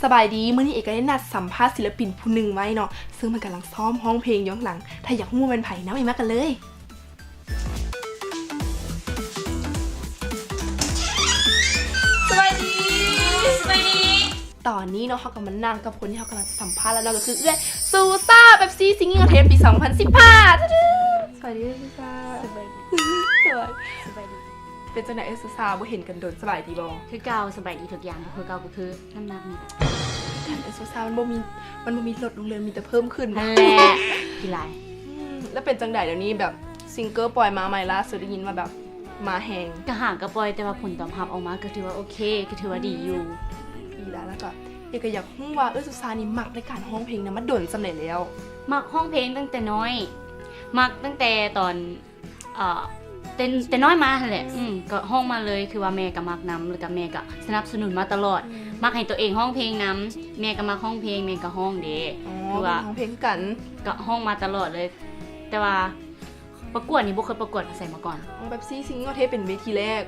ສະບາຍດີ ມື້ນີ້ເອກະໄດ້ນັດສຳພາດສິນລະປິນຜູ້ໜຶ່ງໄວ້ເນາະ ເຊິ່ງມັນກຳລັງຊ້ອມຮ້ອງເພງຢູ່ຂ້າງຫຼັງ. ຖ້າຢາກຮູ້ວ່າແມ່ນໃຜ ນຳເອມາກັນເລີຍ. ສະບາຍດີ ສະບາຍດີ. ຕອນນີ້ເນາະ ເຮົາກໍມານັ່ງກັບຄົນທີ່ເຮົາກຳລັງສຳພາດແລ້ວເນາະ ກໍຄືເອື້ອຍ ຊູຊາ ເປັບຊີ ຊິງກິ້ງຄອນເທສ ປີສອງພັນສິບຫ້າ. ສະບາຍດີ ຊູຊາ. ສະບາຍດີ ສະບາຍດີ ສະບາຍດີ. ເປັນຈັ່ງໃດເອື້ອຍຊູຊາ ບໍ່ເຫັນກັນດົນ ສະບາຍດີບໍ່? ຄືເກົ່າ ສະບາຍດີທຸກຢ່າງ ຄືເກົ່າ ກໍຄືນ້ຳໜັກນີ້ແຫຼະ. ເອື້ອຍຊູຊາ ມັນບໍ່ມີ ມັນບໍ່ມີລົດລົງເລີຍ ມີແຕ່ເພີ່ມຂຶ້ນ ຫັ້ນແຫຼະ. ກິນຫຼາຍ. ອືມ ແລ້ວເປັນຈັ່ງໃດດຽວນີ້ ແບບ ຊິງເກີລປ່ອຍມາໃໝ່ລ່າສຸດ ໄດ້ຍິນວ່າແບບມາແຮງ? ກະຫາກະປ່ອຍ ແຕ່ວ່າຜົນຕອບຮັບອອກມາກໍຖືວ່າໂອເຄ ກໍຖືວ່າດີຢູ່. ອືມ ດີແລ້ວ. ແລ້ວກໍ ເອກະຢາກຮູ້ວ່າເອື້ອຍຊູຊານີ້ມັກໃນການຮ້ອງເພງນະ ມາດົນສ່ຳໃດແລ້ວ? ມັກຮ້ອງເພງຕັ້ງແຕ່ນ້ອຍ ມັກຕັ້ງແຕ່ຕອນ ເອີ ແຕ່ ແຕ່ນ້ອຍມາຫັ້ນແຫຼະ. ອືມ ອືມ ກໍຮ້ອງມາເລີຍ ຄືວ່າແມ່ກໍມັກນຳ ແລ້ວກໍແມ່ກໍສະໜັບສະໜູນມາຕະຫຼອດ. ອືມ ມັກໃຫ້ຕົວເອງຮ້ອງເພງນຳ ແມ່ກໍມັກຮ້ອງເພງ ແມ່ກໍຮ້ອງເດ້. ອໍ ຄືວ່າເພິ່ນຮ້ອງເພງຄືກັນ ກໍຮ້ອງມາຕະຫຼອດເລີຍ. ແຕ່ວ່າປະກວດນີ້ບໍ່ເຄີຍປະກວດໃສມາກ່ອນ. ອໍ ເປັບຊີ ຊິງກິ້ງຄອນເທສ ເປັນເວທີແລກ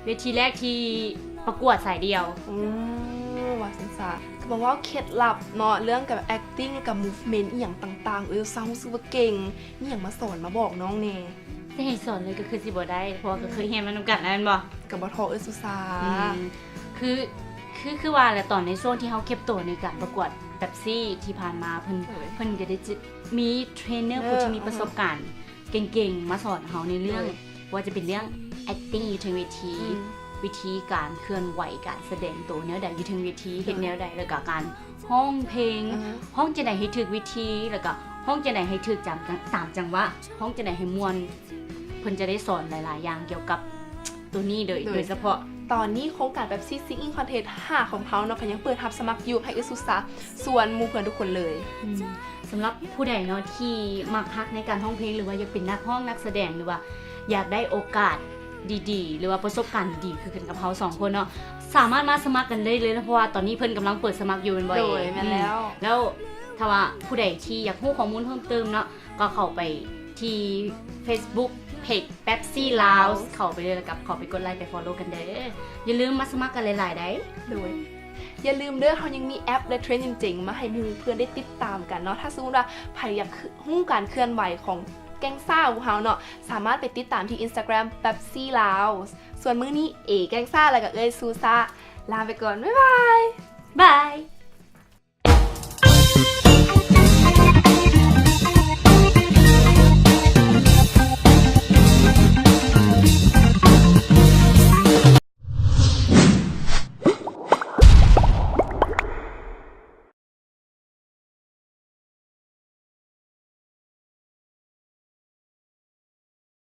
ເວທີແລກທີ່ປະກວດສາຍດ່ຽວ. ໂອ້ ວ່າຊັ້ນຊະ. ຄືມາເວົ້າເຄັດລັບເນາະ ເລື່ອງການແອັກຕິ້ງ ແລ້ວກໍມູຟເມັນອີ່ຫຍັງຕ່າງໆ ເອື້ອຍຊູຊາ ຮູ້ສຶກວ່າເກັ່ງ ມີຫຍັງມາສອນມາບອກນ້ອງແດ່? ຊິໃຫ້ສອນເລີຍກໍຄືຊິບໍ່ໄດ້ ເພາະວ່າ ອືມ ກໍເຄີຍຮຽນມານຳກັນແລ້ວແມ່ນບໍ່? ກໍບໍ່ທໍ່ເອື້ອຍຊູຊາ. ອືມ ຄື ຄື ຄືວ່າແຫຼະ ຕອນໃນຊ່ວງທີ່ເຮົາເກັບໂຕໃນການປະກວດເປັບຊີທີ່ຜ່ານມາ ເພິ່ນ ໂດຍ ເພິ່ນກໍໄດ້ຈະມີເທຣນເນີ ເນີ ຜູ້ທີ່ມີປະສົບການ ອືມ ເກັ່ງໆ ມາສອນເຮົາໃນເລື່ອງ ໂດຍ ບໍ່ວ່າຈະເປັນເລື່ອງແອັກຕິ້ງຢູ່ເທິງເວທີ ອືມ ວິທີການເຄື່ອນໄຫວ ການສະແດງໂຕແນວໃດຢູ່ເທິງເວທີ ໂດຍ ເຮັດແນວໃດ ແລ້ວກໍການ ຮ້ອງເພງ ອືຮຶ ຮ້ອງຈັ່ງໃດໃຫ້ຖືກວິທີ ແລ້ວກໍຮ້ອງຈັ່ງໃດໃຫ້ຖືກຈຳ ຕາມຈັງຫວະ ຮ້ອງຈັ່ງໃດໃຫ້ມ່ວນ. ເພິ່ນຈະໄດ້ສອນຫຼາຍໆຢ່າງກ່ຽວກັບໂຕນີ້ໂດຍ ໂດຍ ໂດຍສະເພາະ. ຕອນນີ້ໂຄງການເປັບຊີ ຊິງກິ້ງຄອນເທສ ຫ້າຂອງເຮົາເນາະ ກໍຍັງເປີດຮັບສະໝັກຢູ່ ໃຫ້ເອື້ອຍຊູຊາຊວນໝູ່ເພື່ອນທຸກຄົນເລີຍ. ອືມ ສຳລັບຜູ້ໃດເນາະທີ່ມັກຮັກໃນການຮ້ອງເພງ ຫຼືວ່າຢາກເປັນນັກຮ້ອງນັກສະແດງ ຫຼືວ່າຢາກໄດ້ໂອກາດດີໆ ຫຼືວ່າປະສົບການດີໆ ຄືກັນກັບເຮົາສອງຄົນເນາະ ສາມາດມາສະໝັກກັນໄດ້ເລີຍ ເພາະວ່າຕອນນີ້ເພິ່ນກຳລັງເປີດສະໝັກຢູ່ແມ່ນບໍ່? ໂດຍ ເອ ແມ່ນແລ້ວ. ອືມ ແລ້ວຖ້າວ່າຜູ້ໃດທີ່ຢາກຮູ້ຂໍ້ມູນເພີ່ມເຕີມເນາະ ກໍເຂົ້າໄປທີ່ເຟສບຸກເພຈ ເປັບຊີລາວ ເຂົ້າໄປເລີຍ ແລ້ວກໍເຂົ້າໄປກົດໄລ ໄປຟອລໂລກັນເດີ. ຢ່າລືມມາສະໝັກກັນຫຼາຍໆໃດ໋. ໂດຍ ຢ່າລືມເດີ ເຮົາຍັງມີແອັບ ແລະ ເທຣນເກັ່ງໆມາໃຫ້ໝູ່ເພື່ອນໄດ້ຕິດຕາມກັນເນາະ. ຖ້າສົມມຸດວ່າໃຜຢາກ ຄ- ຮູ້ການເຄື່ອນໄຫວຂອງແກ້ງຊາຂອງເຮົາເນາະ ສາມາດໄປຕິດຕາມທີ່ອິນສະຕາແກຣມ ເປັບຊີລາວ. ສ່ວນມື້ນີ້ ເອ ແກ້ງຊາ ແລະ ກໍເອື້ອຍຊູຊາ ລາໄປກ່ອນ ບາຍບາຍ.